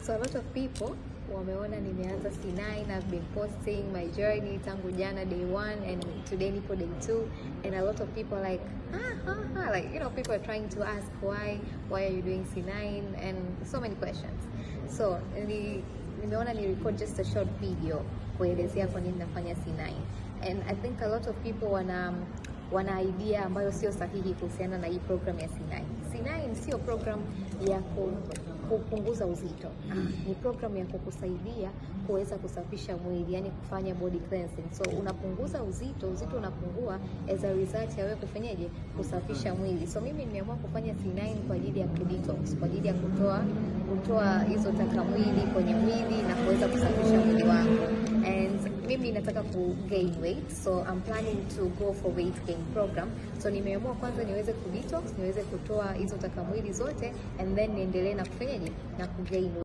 So a lot of people wameona nimeanza C9. I've been posting my journey tangu jana day 1 and today nipo day 2, and a lot of people are like ah, ah, ah. Like, you know, people are trying to ask why are you doing C9 and so many questions. So nimeona ni record just a short video kuelezea kwa nini nafanya C9, and I think a lot of people wana idea ambayo sio sahihi kuhusiana na hii program ya C9. C9 sio program ya kupunguza uzito. Ni program ya kukusaidia kuweza kusafisha mwili, yani kufanya body cleansing. So unapunguza uzito, uzito unapungua as a result ya wewe kufanyaje? Kusafisha mwili. So mimi nimeamua kufanya C9 kwa ajili ya detox, kwa ajili ya kutoa hizo taka mwili kwenye mwili na kuweza kusafisha mwili wangu. And mimi nataka ku gain weight, so I'm planning to go for weight gain program. So nimeamua kwanza niweze ku detox, niweze kutoa hizo taka mwili zote, and then niendelee na kufanyaje? Na ku gain.